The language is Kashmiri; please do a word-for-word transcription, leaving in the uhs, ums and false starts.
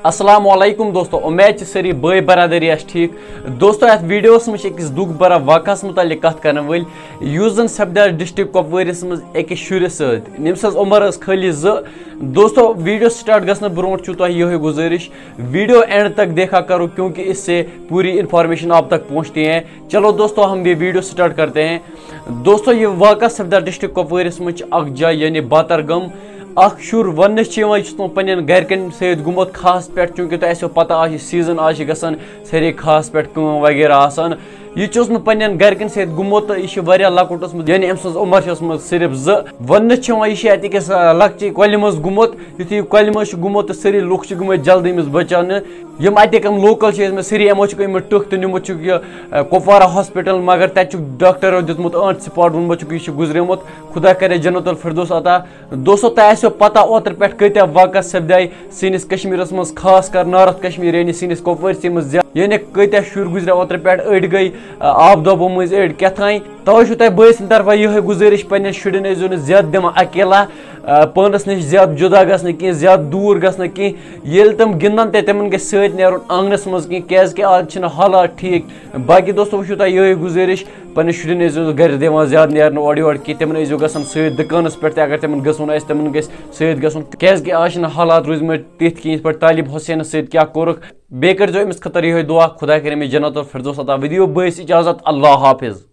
السلام علیکم دوستو، امید چھِ سٲری بٲے برادری آسہِ ٹھیٖک۔ دوستو، یتھ ویڈیوس منٛز چھِ أکِس دُکھ بھرا واقعس متعلق کتھ کرن وٲلۍ، یُس زن سپدیو ڈسٹرکٹ کپوٲرِس منٛز أکِس شُرِس سۭتۍ، ییٚمۍ سٕنٛز عمر ٲس خٲلی زٕ۔ دوستو، ویڈیو سٹارٹ گژھنہٕ برونٛٹھ چھُو تۄہہِ یِہوٚے گُزٲرِش، ویڈیو اینڈ تک دیکھا کرو، کیونکہ اس سے پوری انفارمیشن آپ تک پہنچتی ہیں۔ چلو دوستو، ہم یہ ویڈیو سٹارٹ کرتے ہیں۔ دوستو، یہِ واقعہ سپدیو ڈسٹرکٹ کپوٲرِس منٛز چھِ اکھ جاے، یعنی باترگم۔ اکھ شُر وننہٕ چھِ یِوان، یہِ چھُ تِمن پننٮ۪ن گرِکٮ۪ن سۭتۍ گوٚمُت کھاہس پٮ۪ٹھ، چوٗنٛکہِ تۄہہِ آسیو پتہ، آز چھِ سیزن، آز چھِ گژھان سٲری کھاہس پٮ۪ٹھ کٲم وغیرہ آسان۔ یہِ چھُ اوسمُت پننٮ۪ن گرِکٮ۪ن سۭتۍ گوٚمُت تہٕ یہِ چھُ واریاہ لۄکُٹ اوسمُت، یعنی أمۍ سٕنٛز عمر چھِ ٲسمٕژ صرف زٕ۔ وننہٕ چھِ یِوان، یہِ چھُ اتہِ أکِس، آ، لۄکچہِ کۄلہِ منٛز گوٚمُت۔ یُتھُے یہِ کۄلہِ منٛز چھُ گوٚمُت تہٕ سٲری لُکھ چھِ گٔمٕتۍ جلدی أمِس بچاونہٕ۔ یِم اتِکۍ یِم لوکل چھِ ٲسمٕتۍ سٲری، یِمو چھِکھ أنۍمٕتۍ ٹٕکھ تہٕ نیوٗمُت چھُکھ یہِ، آ، کپوارہ ہاسپٹل، مگر تتہِ چھُکھ ڈاکٹرو دیُتمُت آن سپاٹ، ووٚنمُت چھُکھ، یہِ چھُ گُزریومُت، خدا کرے جنت الفردوس عطا۔ دوستو، تۄہہِ آسیو پتہ، اوترٕ پٮ۪ٹھ کۭتیاہ واقعہ سپدے سٲنِس کشمیرس منٛز، خاص کر نارتھ کشمیر، یعنی سٲنِس کۄپوٲرِسٕے منٛز زیادٕ، یعنی کۭتیاہ شُرۍ گُزرے اوترٕ پٮ۪ٹھ، أڑۍ گٔے، آ، آب دۄبو مٔنٛزۍ، أڑۍ کیٛاہ تام۔ توے چھُ تۄہہِ بٲے سٕنٛدِ طرفہٕ یِہوٚے گُزٲرِش، پننٮ۪ن شُرٮ۪ن ٲسۍزیو نہٕ زیادٕ دِوان اکیلا، آ، پانس نِش زیادٕ جُدا گژھنہٕ کینٛہہ، زیادٕ دوٗر گژھنہٕ کینٛہہ۔ ییٚلہِ تِم گِنٛدن تہِ، تِمن گژھِ سۭتۍ نیرُن آنٛگنس منٛز کینٛہہ، کیٛازِ کہِ آز چھِنہٕ حالات ٹھیٖک۔ باقٕے دوستو، وۄنۍ چھُو تۄہہِ یِہوٚے گُزٲرِش، پننٮ۪ن شُرٮ۪ن ٲسۍزیو گرِ دِوان زیادٕ نیرنہٕ اورٕ یورٕ کینٛہہ، تِمن ٲسۍزیو گژھان سۭتۍ، دُکانس پٮ۪ٹھ تہِ اگر تِمن گژھُن آسہِ، تِمن گژھِ سۭتۍ گژھُن، کیٛازِ کہِ آز چھِنہٕ حالات روٗدۍمٕتۍ تِتھۍ کینٛہہ، یِتھ پٲٹھۍ طالب حسینس سۭتۍ کیٛاہ کوٚرُکھ۔ بیٚیہِ کٔرۍزیو أمِس خٲطرٕ یِہوٚے دُعا، خۄداے کَرِ أمِس جنت الفردوس عطا۔ وۄنۍ دِیِو بٲیِس اجازت، اللہ حافظ۔